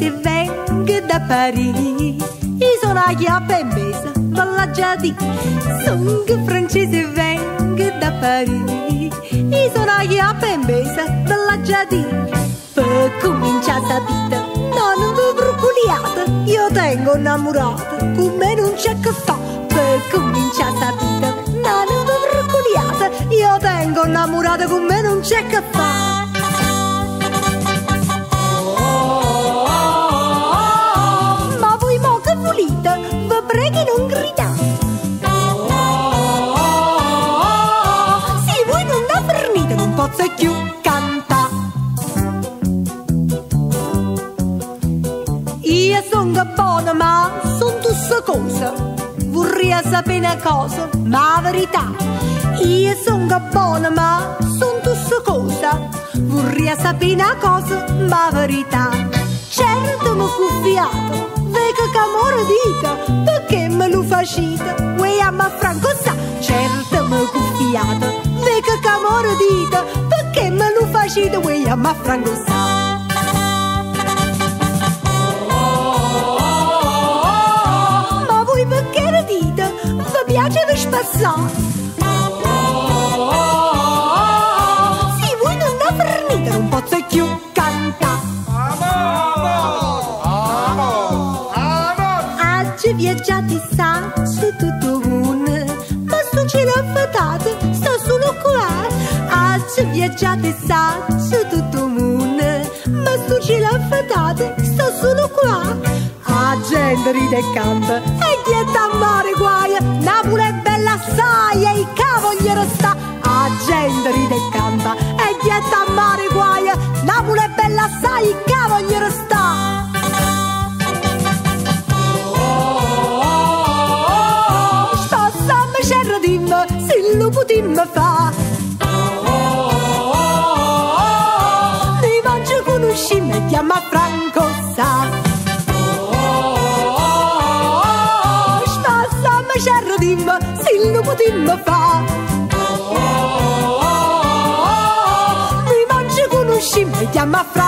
francese e vengo da Parigi. Io sono 'a chiappa 'e mesa, ve l'aggia di'. Songo francese e vengo da Parigi. Io sono 'a chiappa 'e mesa, ve l'aggia di'. Pe' cumincià sapite, no nun ve vrucculiate, io tengo 'o 'nnammurato, cu me nun c'è che fa. Pe' cumincià sapite, no nun ve vrucculiate, io tengo 'o 'nnammurato, cu me nun c'è che fa. Ma voi mo che vulite? Ve prego 'e nun gridà. Si voi nun 'a fernite nun pozzo cchiù cantà. Io songo bona ma son tussecosa, vurria sapè na cosa, ma 'a verità. Io songo bona ma son tussecosa, vurria sapè na cosa, ma 'a verità. Certo me cuffiate, veco ca mo redite, pecché me lu facite, uè jammo a franco sa. Certo me cuffiate, veco ca mo redite, pecché me lu facite, uè jammo a franco sa. Ma voi pecché redite? Ve piace 'e ve spassà? Si voi nun 'a fernite nun pozzo cchiù cantà. Aggio viaggiato e saccio tutto 'o munno, ma stu cielo affatato sta sulo qua. Aggio viaggiato e saccio tutto 'o munno, ma stu cielo affatato sta sulo qua. 'A gente ride e canta e ghietta a mare guaje, Napule è bella assaje e i' ccà voglio restà. 'A gente ride e canta e ghietta a mare guaje, Napule è bella assaje e i' ccà voglio restà. Spassammoce e redimmo si lo putimmo fà. Nemmanco ce cunuscimmo e ghiammo a franco sa. Spassammoce e redimmo si lo putimmo fà. Nemmanco ce cunuscimmo e ghiammo a franco.